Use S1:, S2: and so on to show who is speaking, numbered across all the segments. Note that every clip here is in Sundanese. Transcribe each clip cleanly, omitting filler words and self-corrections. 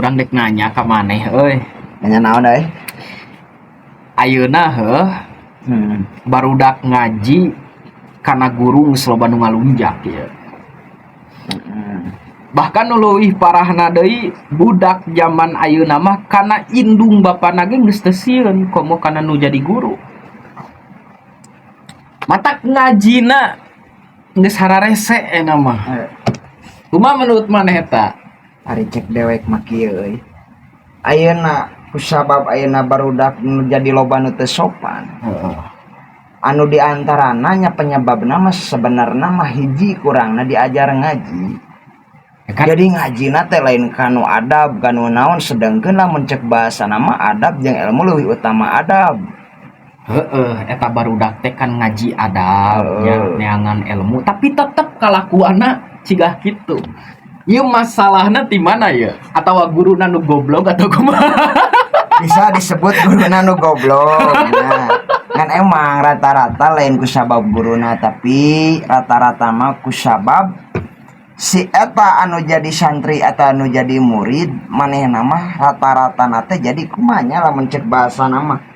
S1: Urang dek nanya ka maneh euy.
S2: Nanya naon euy?
S1: Ayeuna heuh barudak ngaji kana guru geus loba nu ngalunjak ieu. Bahkan nu leuwih parahna deui, budak zaman ayeuna mah kana indung bapana ge geus teu sieun, komo kana nu jadi guru. Matak ngajina geus hararese eta mah. Kumaha menurut maneh eta?
S2: Ari cek dewek mah kieu euy. Ayeuna kusabab ayeuna barudak nu jadi loba nu teu sopan. Anu diantarana nya penyebabna mah sebenarna mah hiji, kurangna diajar ngaji.
S1: Ya kan?
S2: Jadi ngajina teh lain kanu adab, kanu naon, sedangkeun lamun cek bahasana mah adab jeung ilmu leuwih utama adab.
S1: Heeh, eta barudak teh kan ngaji adab nya, neangan ilmu, tapi tetep kalakuanna cigah kitu. Ieu masalahna ti mana ya? Atawa guruna nu goblok atau kumaha?
S2: Bisa disebut guruna nu goblok. Nah, kan emang rata-rata lain kusabab guruna, tapi rata-rata mah kusabab si eta anu jadi santri atau anu jadi murid manehna mah rata-rata nate jadi kumanya lamun cek bahasa nama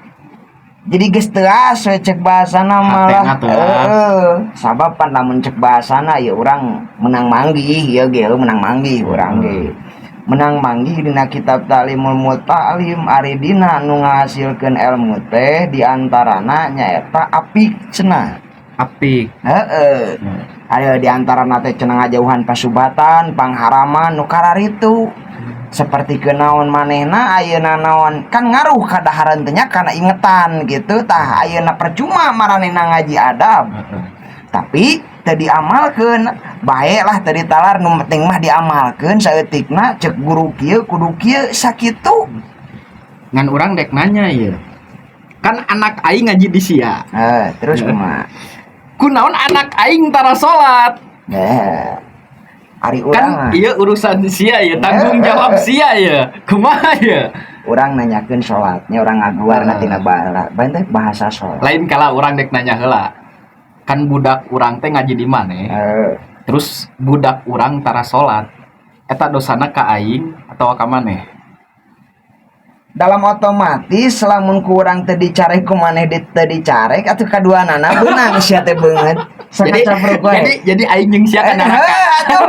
S2: jadi geus teuas we cek bahasana mah lah.
S1: Hatena teuas.
S2: Heeh, sabab pan lamun cek bahasana ya urang menang manggih ieu ge, menang manggih urang ge. Menang manggih dina kitab Ta'limul Muta'alim, ari dina nu ngahasilkeun ilmu teh diantarana nyaeta apik cenah.
S1: Apik.
S2: Heeh. Aya diantarana teh cenah ngajauhan pasubatan, pangharaman nu kararitu. Seperti kenaon manehna ayeuna naon kan ngaruh ka dahareun teh nya, kana ingetan gitu. Tah, ayeuna percuma maranehna ngaji adab tapi teu diamalkeun bae lah, teu ditalar, nu penting mah diamalkeun saeutikna, cek guru kieu kudu kieu, sakitu.
S1: Ngan urang dek nanya ya, kan anak aing ngaji di sia.
S2: Eh, terus kumaha?
S1: Kunaon anak aing tara salat?
S2: Eh, ari urang
S1: Kan
S2: mah
S1: iya urusan sia ya, tanggung jawab sia ya, kumaha ya?
S2: Urang nanyakeun salatnya, urang ngaguar tina bahasa bahasa salat.
S1: Lain, kalau urang dek nanya heula, kan budak urang teh ngaji di mana? Terus budak urang tara salat, eta dosana ka aing atau ka maneh?
S2: Dalam otomatis lamun ku urang teu dicarek, ku maneh teu dicarek, atuh kaduanana beunang sia teh beungeut.
S1: Jadi
S2: Sakacapruk wae.
S1: Jadi aing jeung sia
S2: Eh,
S1: ka neraka.
S2: Heuh, atuh.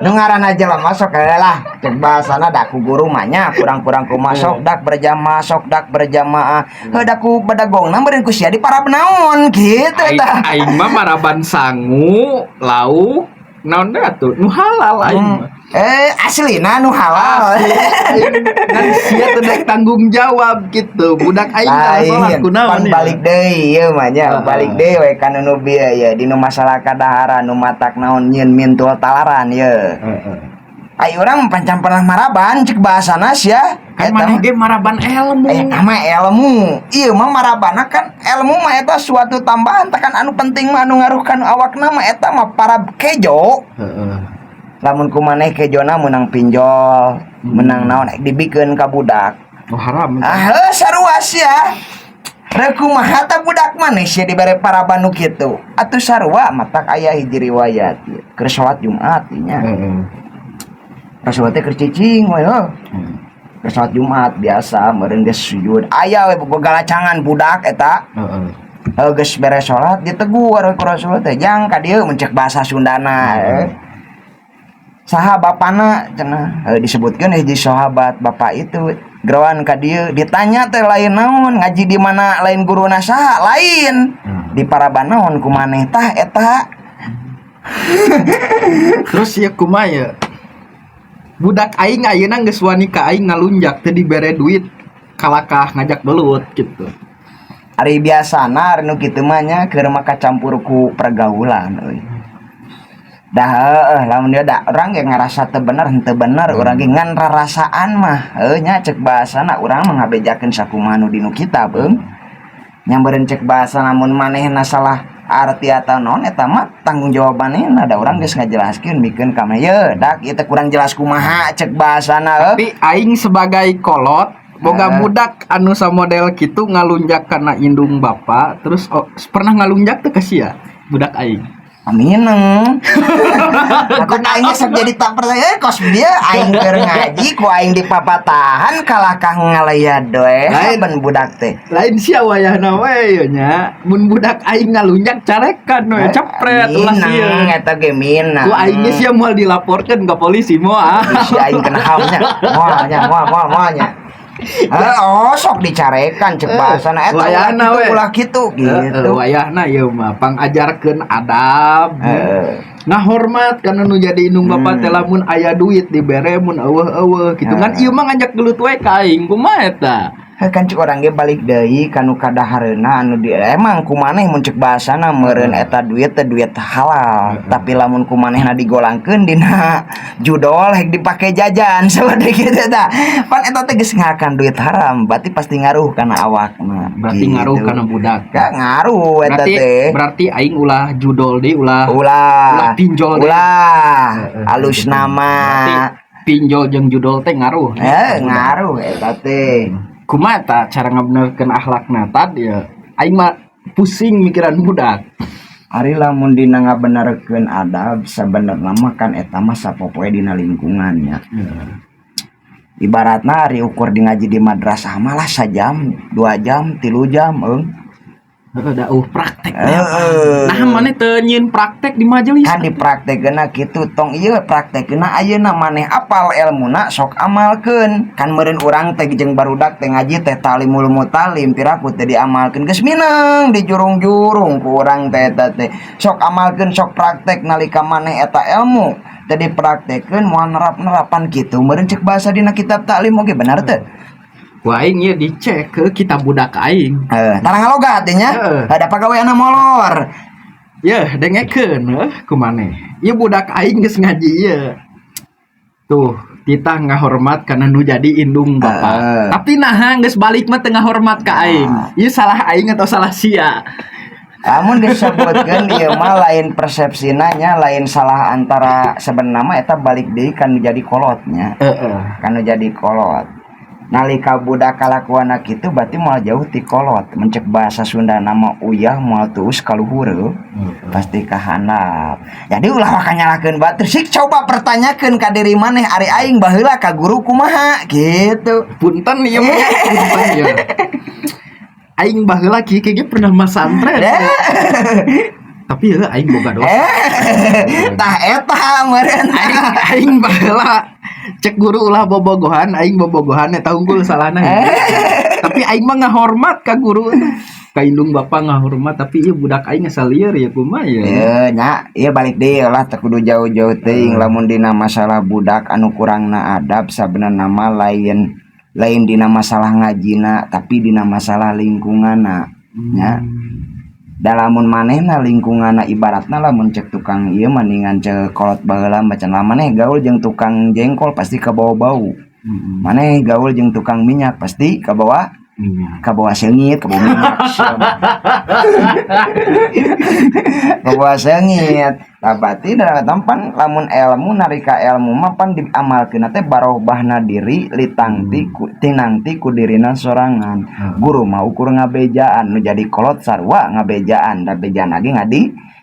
S2: Nu ngaranna jelema sok lah cek bahasana da ku guru mah nya kurang-kurang ku masuk dak berjamaah, sok dak berjamaah, heuh, da ku bedagongna meureun ku sia di parab naon gitu.
S1: Aing,
S2: Tah.
S1: aing mah maraban sangu lauk naon teh atuh nu halal aing mah.
S2: Eh, aslina nu halal.
S1: Kan sia teu dek tanggung jawab gitu, budak aing tara salat
S2: Lain,
S1: kunaon
S2: pan
S1: ya?
S2: Balik deui ieu mah nya, balik deui we ka nu bieu ye, dinu masalah kadaharan nu matak naon nyieun mintul talaran ye. Ai urang pancan pernah maraban cek bahasana sia.
S1: Kan
S2: Eta
S1: maneh
S2: mah.
S1: Ge maraban ilmu.
S2: Eta mah ilmu. Ieu mah marabana kan ilmu mah eta suatu tambahan, tekan anu penting mah anu ngaruh kana awakna mah eta mah parab kejo. Lamun ku maneh kejona menang pinjol, menang naon dibikeun ka budak.
S1: Oh, haram.
S2: Ah, heuh, sarua sia. Rek kumaha tah budak maneh sia dibere paraban nu kitu? Atuh sarua, matak aya hiji riwayat ieu. Keur salat Jumat nya. Rasul teh keur cicing we heuh. Keur salat Jumat biasa meureun geus sujud. Aya we galacangan budak eta. Heuh, geus beres salat ditegur ku Rasul teh, "Jang, ka dieu," mun cek bahasa Sundana. "Saha bapana?" cenah. Heuh, disebutkeun hiji sahabat, bapak itu geroan ka dieu, ditanya teh lain naon, ngaji di mana, lain guruna saha, lain. Di paraban naon ku maneh tah eta?
S1: Terus ya kumaha ya? Budak aing ayeuna geus wani ka aing ngalunjak, teu dibere duit kalakah ngajak belut gitu.
S2: Ari biasana ari nu kitu mah nya keur mah kacampur ku pergaulan euy. Dah heueuh, lamun dia da urang ge ngarasa teu bener, henteu bener urang ge, ngan rarasaan mah heuh nya cek bahasana urang mah ngabejakeun sakumaha nu dinu kitab eung. Nya meureun cek bahasa lamun manehna salah arti atau naon eta mah tanggung jawabanna, da urang geus ngajelaskeun mikeun ka ye dak ieu teh kurang jelas kumaha cek bahasana heuh.
S1: Tapi aing sebagai kolot boga budak anu samodel kitu ngalunjak kana indung bapa, terus oh, pernah ngalunjak teu ka sia budak aing?
S2: Mineng. Aku aing sok jadi tak percaya kos dia aing keur ngaji ku aing dipapatahan kalahkah ngalayad we
S1: Lain.
S2: ben budak teh.
S1: Lain sia wayahna we ye nya. Mun budak aing ngalunjak carekan we, cepret ulah
S2: Mineng
S1: sieun.
S2: Eta ge mineng.
S1: Ku aing ge sia moal dilaporkeun ke polisi moal.
S2: Si aing kena hamnya. Moal nya, moal moal moal nya. Ah, oh sok dicarekan cek bahasana eta ulah
S1: Wayahna
S2: kitu
S1: we.
S2: Ulah kitu gitu.
S1: Wayahna ieu mah pangajarkeun adab. Ngahormat kana nu jadi indung bapa teh, lamun aya duit dibere, mun euweuh-euweuh gitu kan. Ieu mah ngajak gelut we ka aing, kumaha eta?
S2: Heh, kan cek urang ge balik deui kanu kadahareuna anu di emang ku maneh mun cek bahasana meureun eta duit teh duit halal, tapi lamun ku manehna digolangkeun dina judol hek dipake jajan seperti kitu tah, pan eta teh geus ngakan duit haram, berarti pasti ngaruh kana awakna.
S1: Berarti
S2: Gitu.
S1: ngaruh kana budak.
S2: Ka ngaruh eta
S1: Berarti
S2: teh.
S1: berarti aing ulah judol deui, ulah
S2: Ulah.
S1: Ulah pinjol deui.
S2: Ulah.
S1: Heeh,
S2: Alus
S1: gitu.
S2: nama.
S1: Berarti pinjol jeung judol teh ngaruh.
S2: Ngaruh eta teh.
S1: Kumaha eta cara ngabenerkeun akhlakna tadi ya? Aing mah pusing mikiran budak.
S2: Ari lamun dina ngabenerkeun adab sabenerna mah kan eta mah sapopoe dina lingkungannya. Ibaratna ari ukur di ngaji di madrasah malah sajam, 2 jam, 3 jam eung.
S1: Heeh, da praktek.
S2: Heeh.
S1: Nah, maneh teu nyieun praktek di majelis?
S2: Kan dipraktekeunna kitu, tong ieu praktekeunna ayeuna maneh apal elmuna sok amalkeun. Kan meureun urang teh jeung barudak teh ngaji teh talimul mutalim piraku teh diamalkeun geus mineng dijurung-jurung ku urang teh eta teh. Sok amalkeun, sok praktek nalika maneh eta ilmu teh dipraktekeun moal nerap-nerapan kitu meureun cek bahasa dina kitab taklim oge, benar teu?
S1: Ku aing ieu dicek ke kitab budak aing.
S2: Heuh, tarang ngalogat teh nya.
S1: Heeh.
S2: Ada pagaweanna molor.
S1: Yeuh, dengekeun heuh ku maneh. Ieu budak aing geus ngaji ieu. Tuh, titah ngahormat kana nu jadi indung bapa. Tapi naha geus balik mah teu ngahormat ka aing? Ieu salah aing atau salah sia?
S2: Lamun disebutkeun ieu mah lain persepsina nya, lain salah antara sebenarnya mah eta balik deui kan jadi kolotnya. Kan nu jadi kolot. Nalika budak kalakuanna kitu berarti moal jauh ti kolot. Mun cek bahasa Sunda nama uyah moal tuus ka luhur, pasti ka handap. Jadi ulah waka nyalahkeun batur. Sik coba pertanyakeun ka diri maneh, ari aing baheula ka guru kumaha gitu.
S1: Punten ieu mah, punten ieu. Aing baheula kieu ge pernah masantren. Tapi ya aing boga dosa.
S2: Tah eta meureun.
S1: Aing aing baheula cek guru ulah bobogohan, aing bobogohan eta unggul salahna. Tapi aing mah ngahormat ka guru. Ka indung bapa ngahormat, tapi ieu budak aing asa lieur ya, kumaha ya?
S2: Ye nya, ieu balik deui lah, teu kudu jauh-jauh teuing lamun dina masalah budak anu kurangna adab sabenerna mah lain lain dina masalah ngajina, tapi dina masalah lingkunganna nya. Da lamun manehna lingkunganna ibaratna lamun cek tukang ieu mendingan cek kolot baheula macan lah, maneh gaul jeung tukang jengkol pasti kabawa bau. Maneh gaul jeung tukang minyak pasti kabawa
S1: Minyak.
S2: Kabawa seungit, kabawa minyak. Kabawa seungit. Tah berarti dalam tampan lamun ilmu narika ilmu mah pan diamalkeun teh barobahna diri litangti ku, tinangti ku dirina sorangan. Guru mah ukur ngabejaan, nu jadi kolot sarua ngabejaan, da bejaan lagi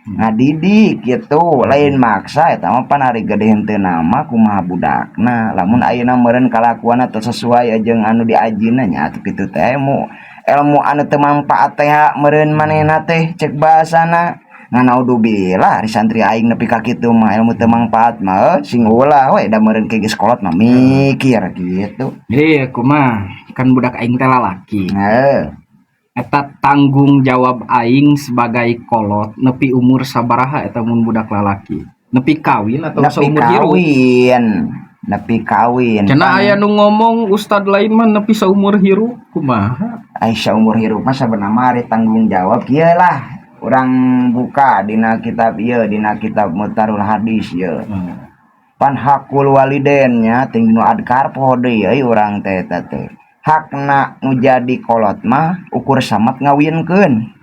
S2: ngadidik gitu, lain maksa. Eta mah pan ari gede henteu nama kumaha budakna. Lamun ayeuna meureun kalakuanna teu sesuai jeung anu diajina nya atuh kitu teh ilmu ilmu anu teu manfaat teh meureun manehna teh cek bahasana. Ngan naudzubillah ari santri aing nepi ka kitu mah ilmu teu manfaat mah sing ulah we, da meureun ke geus kolot mah mikir gitu.
S1: Jadi kumaha, kan budak aing teh lalaki.
S2: Heeh.
S1: Eta tanggung jawab aing sebagai kolot nepi umur sabaraha eta mun budak lalaki? Nepi kawin atau
S2: Nepi
S1: seumur hirup?
S2: Kawin, nepi kawin.
S1: Cenah
S2: Pan-
S1: aya nu ngomong ustad lain mah nepi saumur hirup, kumaha?
S2: Aisyah umur hirup mah sabenerna mah ari tanggung jawab kieu lah. Urang buka dina kitab ieu, dina kitab Mutarul Hadis ieu. Pan hakul waliden nya ting nu adkar poho deui euy urang teh eta teh. Hakna nu jadi kolot mah ukur samat ngawinkeun.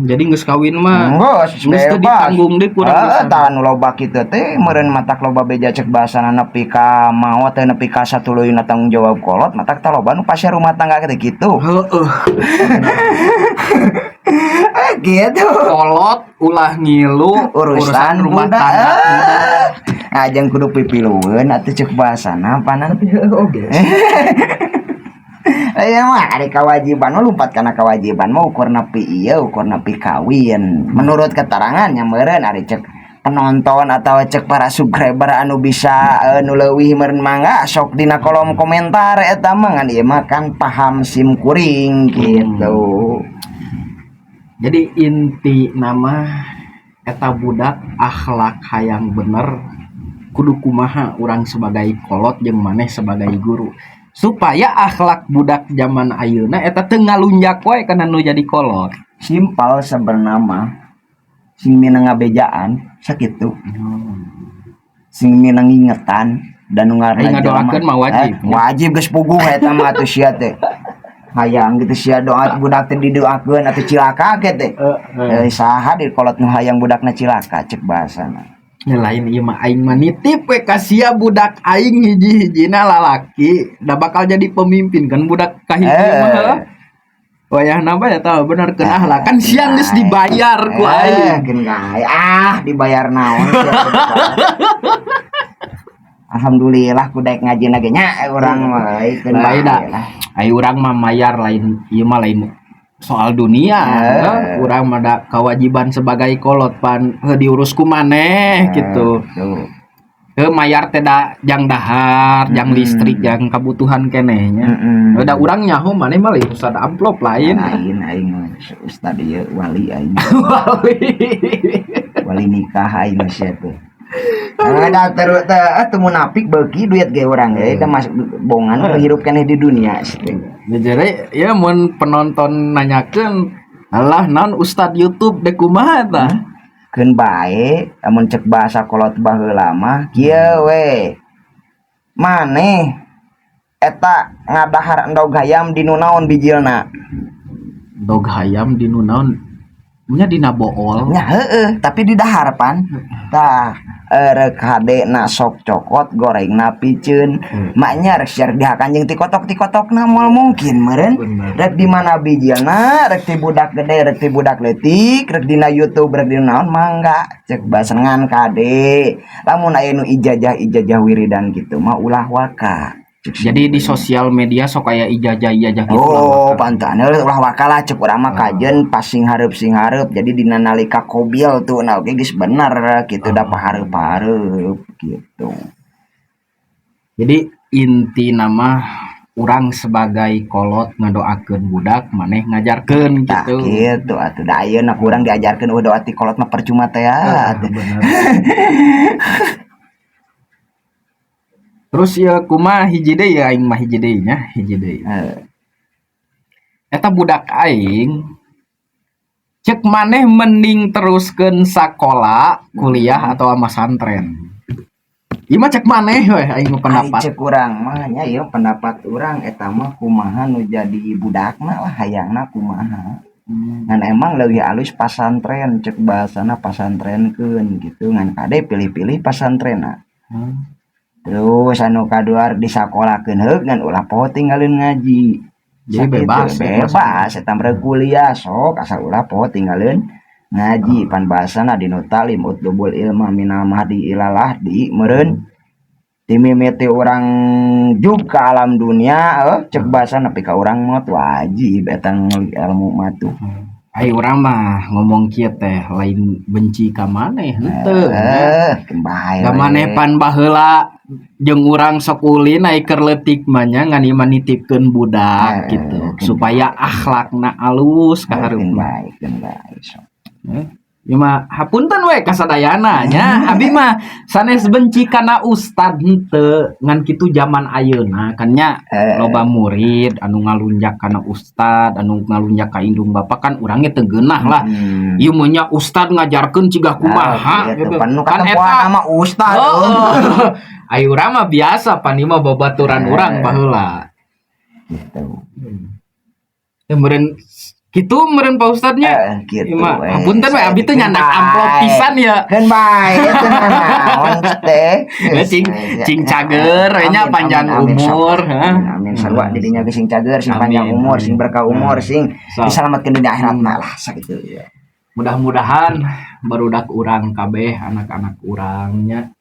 S1: Jadi geus kawin mah
S2: Geus
S1: geus teu
S2: bebas.
S1: ditanggung deui kurang
S2: Heeh,
S1: bisa.
S2: tah nu loba kitu teh meureun matak loba beja cek bahasana nepi ka maot teh nepi ka satuluyna tanggung jawab kolot, matak tah loba nu pasea rumah tangga teh kitu.
S1: Heeh.
S2: Eh, Gitu.
S1: Kolot ulah ngilu
S2: urusan
S1: rumah
S2: budak.
S1: tangga budak.
S2: Nah, jeung kudu pipilueun atuh cek bahasana panan.
S3: Tapi heueuh oge.
S2: Aya mah ari kewajiban mah lumpat kana kewajiban mah ukur nepi ieu, ukur nepi kawin. Menurut keterangannya meureun ari cek penonton atau cek para subscriber anu bisa nu leuwih meureun mangga sok dina kolom komentar, eta mah ngan ieu mah kan paham sim kuring gitu.
S1: Jadi inti nama eta budak akhlak hayang bener kudu kumaha urang sebagai kolot jeung maneh sebagai guru supaya akhlak budak zaman ayeuna eta teu ngalunjak wae kana nu jadi kolot?
S2: Simpel sebenarnya mah, sing minang ngabejaan sakitu, sing minang ngingetan dan nu
S1: Ai
S2: ngaranna
S1: ngadoakeun mah wajib.
S2: Wajib geus puguh eta mah atuh sia teh hayang gitu sia doa budak teh didoakeun atuh cilaka ke teh. Eh, saha di kolot nu hayang budakna cilaka cek bahasana?
S1: Ya, lain ieu mah, aing mah nitip we ka sia budak aing hiji-hijina lalaki da bakal jadi pemimpin kan budak kahiji mah heuh. Wayahna mah ya tahu bener keun akhlak kan siang geus dibayar ku aing.
S2: Keun gae ah dibayar naon sia teh. Alhamdulillah ku daek ngaji ge nya urang mah euy, keun
S1: Lain
S2: bae
S1: da.
S2: lah.
S1: Ai urang mah mayar lain ieu mah, lain soal dunia. Heuh, urang mah da kewajiban sebagai kolot pan heuh diurus ku maneh gitu.
S2: Tuh.
S1: Heuh, mayar teh da jang dahar, jang listrik, jang kebutuhan keneh nya. Da urang nyaho maneh mah lain ustad amplop lain.
S2: Lain aing mah ustad ieu, wali aing.
S1: Wali.
S2: Wali nikah aing mah sia teh. Ada terus teh teu munafik beuki duit ge urang ge da masuk bongan hirup keneh di dunia sih teh.
S1: Ya, jadi ya mun penonton nanyakeun alah naon ustad YouTube dek kumaha tah?
S2: Keun bae amun cek bahasa kolot baheula mah kieu we. Maneh eta ngadahar endog hayam di nu naon bijilna?
S1: Dog hayam di nu naon? Nya dina bool.
S2: Nya heueuh, tapi di dahar pan. Tah, rek hade na sok cokot gorengna piceun. Maknya rek siar dihakan jeung tikotok-tikotokna moal mungkin meureun.
S1: Bener.
S2: Rek di mana bijilna, rek ti budak gede, rek ti budak leutik, rek dina YouTube, rek dina naon mangga cek basengan kade. Lamun aya nu ijazah-ijazah wiridan gitu mah ulah waka. Cek
S1: Jadi di sosial media sok aya ijazah-ijazah gitu lah,
S2: Oh,
S1: maka.
S2: pantan ulah waka lah cek urang mah, kajen pas sing hareup sing hareup. Jadi dina nalika kobil tuh nah oke geus bener gitu da pahareup-hareup gitu.
S1: Jadi inti nama urang sebagai kolot ngadoakeun budak, maneh ngajarkeun
S2: Tah
S1: gitu.
S2: Gitu atuh da ayeuna kurang diajarkeun eueuh doa ti kolot mah percuma teh ya.
S1: Ah, bener. Terus ya kumaha hiji deui ya, aing mah hiji deui nya, hiji deui. Eta budak aing cek maneh mending teruskeun sakola, kuliah atau masantren? Ieu mah cek maneh we, aing mah
S2: Ari
S1: pendapat.
S2: Cek urang mah nya ieu pendapat urang eta mah kumaha nu jadi budakna lah hayangna kumaha. Ngan emang leuwih alus pasantren cek bahasana pasantrenkeun gitu, ngan kade pilih-pilih pasantrenna. Terus anu kadua disakolakeun heug ngan ulah poho tinggalin ngaji.
S1: Jadi
S2: Sakitu,
S1: bebas, bebas.
S2: Bebas eta mah kuliah sok asal ulah poho tinggalin ngaji, pan bahasana dinu talim utlubul ilma minal mahdi ilal lahdi meureun ti mimiti urang jug ke alam dunia cek bahasa nepi ka urang maot wajib eta ngulik ilmu mah tuh.
S1: Ai urang mah ngomong kieu teh lain benci ka maneh henteu.
S2: Keun bae
S1: Da
S2: we.
S1: Maneh pan baheula jeung urang sok ulin ai keur leutik mah nya ngan ieu mah nitipkeun budak gitu supaya akhlakna alus ka
S2: Keun
S1: hareupna.
S2: bae, keun bae sok.
S1: Ieu mah hapunten we kasadayana nya. Abi mah sanes benci kana ustad henteu, ngan kitu zaman ayeuna kan nya loba murid anu ngalunjak kana ustad, anu ngalunjak ka indung bapa, kan urang ge teu geunah lah. Ieu mah nya ustad ngajarkeun ciga kumaha
S2: Ah, gitu.
S1: gitu.
S2: Pan nu
S1: Kan
S2: katempoan
S1: eta
S2: sama ustad.
S1: Oh, ayo urang mah biasa pan ieu mah babaturan urang baheula.
S2: Gitu.
S1: Ya meureun kitu meureun Pak Ustadnya.
S2: Gitu
S1: Ieu mah
S2: we.
S1: hapunten we abi teh nyandak
S2: Keun
S1: amplop
S2: bae.
S1: pisan ya.
S2: Keun bae teu nanaon teh.
S1: Ya, cing cager we nya
S2: Amin,
S1: panjang
S2: amin, amin,
S1: umur,
S2: sok.
S1: ha.
S2: Amin, amin. Sarua di dinya ge sing cager, sing panjang
S1: Amin,
S2: umur,
S1: amin.
S2: sing berkah umur, sing
S1: Sok.
S2: diselamatkeun dunia akhirat mah lah sakitu ya.
S1: Mudah-mudahan barudak urang kabeh, anak-anak urangnya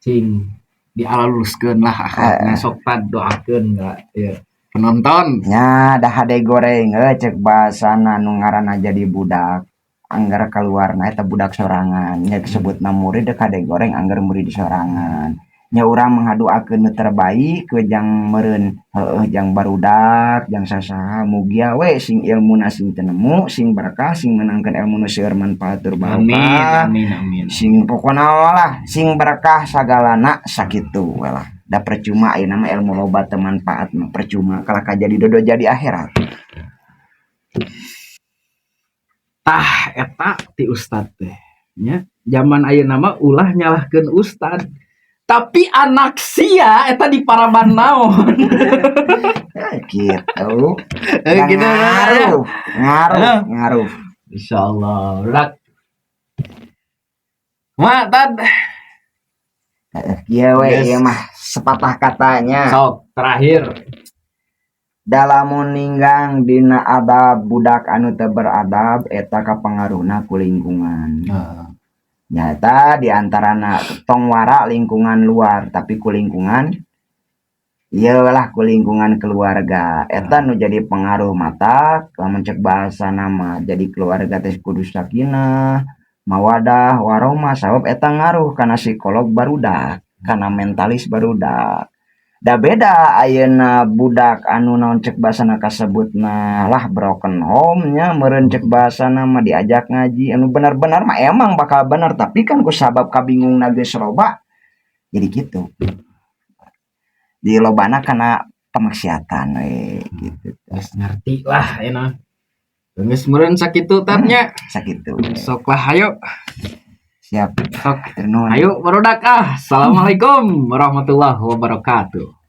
S1: cing dialaluskeun lah akhlakna. Sok tad doakeun enggak ya penonton.
S2: Nya da hade goreng euy, cek bahasana nu ngaranna jadi budak anggar keluarna eta budak sorangan nya, disebutna murid hade goreng anggar murid sorangan nya. Urang menghadoakeun nu terbaik we jang meureun, heueuh, jang barudak, jang sasaha, mugia we sing ilmuna sing tenemu, sing berkah, sing menangkeun ilmu nu seueur manfaat tur
S1: Amin.
S2: barokah.
S1: Amin, amin.
S2: Sing pokona lah sing berkah sagalana, sakitu we lah. Da percuma ayeuna mah ilmu loba teu manfaat mah percuma, kalah jadi dodo jadi akhirat.
S1: Tah, eta ti ustad teh nya. Zaman ayeuna mah ulah nyalahkeun ustad, tapi anak sia eta di paraban naon.
S2: Eh, gitu.
S1: Eh, gitu.
S2: Ngaruh, ngaruh.
S1: Eh.
S2: Ngaruh.
S1: Insyaallah budak Ma tad.
S2: Eh, kieu we.
S1: Yes.
S2: Ieu mah sepatah katanya.
S1: Sok terakhir.
S2: Dalam ninggang dina adab, budak anu teu beradab eta kapangaruhna ku lingkungan. Nyata diantarana tong wara lingkungan luar, tapi ku lingkungan ieu lah, ku lingkungan keluarga eta nu jadi pengaruh. Mata lamun cek bahasa nama jadi keluarga teh kudu sakinah, mawadah, warohmah, sabab eta ngaruh kana psikolog barudak, kana mentalis barudak. Da beda ayeuna budak anu naon cek bahasana kasebutna lah broken home nya meureun cek bahasana mah, diajak ngaji anu benar-benar mah emang bakal bener, tapi kan ku sabab kabingungna geus loba jadi gitu, di lobana kana kemaksiatan we gitu.
S1: Geus ngerti lah enak. Geus meureun sakitu tatnya.
S2: Sakitu we.
S1: Sok lah, ayo.
S2: Siap.
S1: Sok.
S2: Nuhun.
S1: Ayo barudak ah. Assalamualaikum warahmatullahi wabarakatuh.